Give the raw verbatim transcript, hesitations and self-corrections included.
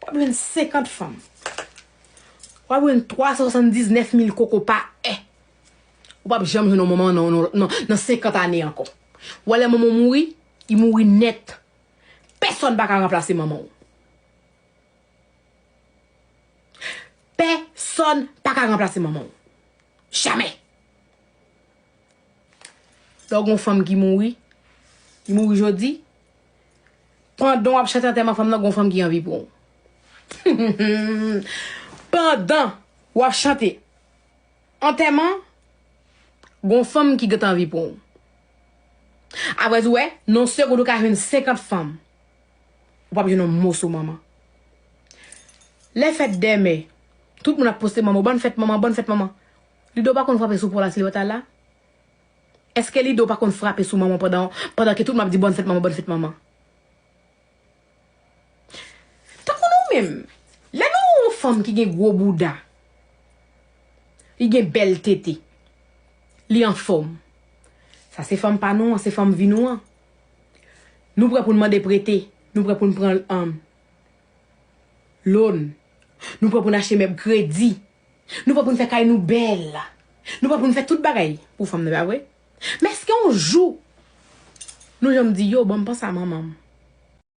W ap jwenn senkant fanm. W ap jwenn twa san swasanndiznèf mil koko pa è. Ou p ap janm jwenn yon manman nan, nan, nan, nan senkant ane ankò. W a lè manman w mouri, li mouri nèt. Pèsonn pa ka ranplase manman w. Pèsonn pa ka ranplase manman w. Jamè. Lè w gen yon fanm ki mouri, li mouri jodi, pandan w ap chante antèman fanm nan, gen yon fanm ki anvi pran w. Pandan w ap chante antèman, gen yon fanm ki gentan anvi pran w. Apre tou, wè, nan yon segonn ou ka jwenn senkant fanm. Ou p ap jwenn yon moso manman. Lè fèt dèmen, tout moun ap poste manman, bòn fèt manman, bòn fèt manman. Lido pa konn frape sou pon la, si li pa ta la? Èske Lido pa konn frape sou manman pandan, pandan ke tout moun ap di bòn fèt manman, bòn fèt manman? Tankou nou menm, lè nou wè yon fanm ki gen gwo bouda, li gen bèl tete, li anfòm. Sa se fanm pa nou an, se fanm vi nou an. Nou prè pou n mande prete, nou prè pou n pran, um, loan, nou prè pou n achte mèb kredi, nou prè pou n fè kay nou bèl, nou prè pou n fè tout bagay pou fanm nan, pa vre? Men èske yon jou nou janm di, yo, ban m panse a manman m?